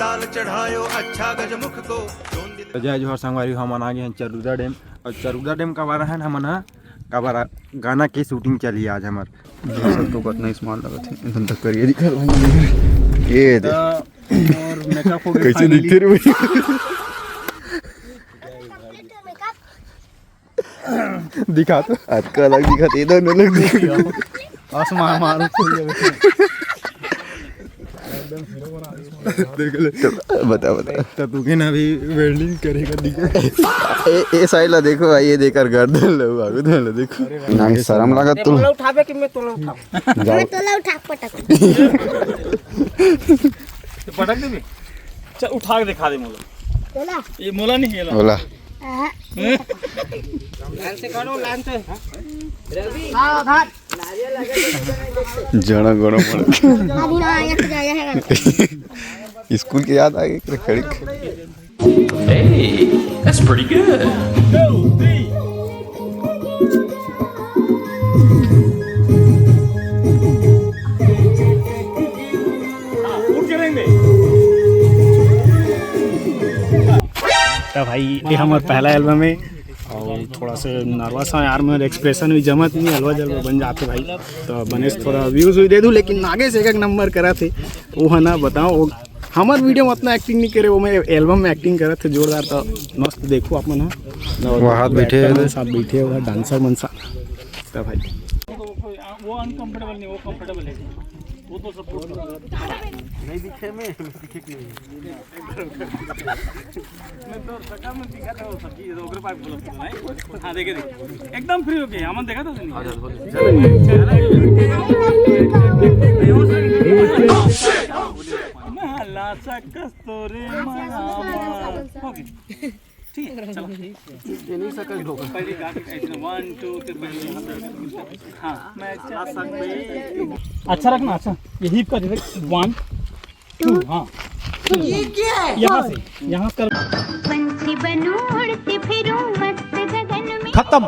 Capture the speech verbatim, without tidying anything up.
लाल चढ़ायो अच्छा गजमुख को। तो जय जोहार संगवारी, हमन आ गे हन चरुदा डैम। और चरुदा डैम काबर हन हमन ह, काबर गाना के शूटिंग चलही आज हमर। ये सब तो कतना स्मार्ट लगत हे, एकदम टक्कर ये दिखा भाई। ये दे। और मेकअप हो गया कैसे finally। दिखते रे भाई? दिखा तो। अतका अलग दिखत, ये दोनों लोग दिखत। आसमान मारो। देख ले। तो बता, बता। तो तू के ना अभी वेल्डिंग करेगा, दिखा। ए, ए साइड ला देखो भाई, ये देख कर गर्दन लो, आगू दे लो, देखो। ना शर्म लागत ये तू। मोला उठावे कि मैं तोला उठाऊं? जाओ। मैं तोला उठा पटक। तो पटक देबे? चल, उठा के दिखा दे मोला। तोला? ये मोला नहीं है, बोला। हाँ। हैं? लाइन से करो, लाइन से। हाँ, भाग। जड़ा गड़ा मड़ा। अभी ना आया तो जाया है। स्कूल के याद आ गए, खड़ी। Hey, that's pretty good. तो भाई, ये हमर पहला एल्बम है और थोड़ा सा नर्वस है यार, मेरे एक्सप्रेशन भी जमत नहीं, हलवा जलवा बन जाते भाई। तो बने से थोड़ा व्यूज भी दे दूँ, लेकिन नागेश एक, एक नंबर करा थे वो, है ना, बताओ वो हमर वीडियो में उतना एक्टिंग नहीं करे, वो मैं एल्बम में एक्टिंग करत थे जोरदार। तो मस्त देखो आप मन ह। वो हाथ बैठे हैं। सब बैठे हुए डांसर मन सा। तो भाई वो अनकंफर्टेबल नहीं, वो कंफर्टेबल है, वो तो सपोर्ट कर। नहीं दिखे मैं, दिखे कि नहीं? मैं तो सका में दिखा था वो सब्जी, तो ओकरे पास बोलो, नहीं? हाँ, देखे, देखे। एकदम फ्री हो गए, हमन देखा था नहीं? महला सकस तोरे मनावा। ओके। ठीक है, चलो। पहले गा के ऐसे वन, टू, थ्री, पहले। हाँ, मैं अच्छा सकते। अच्छा रखना, अच्छा। ये हिप का जैसे वन, टू, हाँ। ये क्या है? यहाँ से, यहाँ कर। पंछी बनूं उड़ती फिरूं मस्त गगन में। खत्म।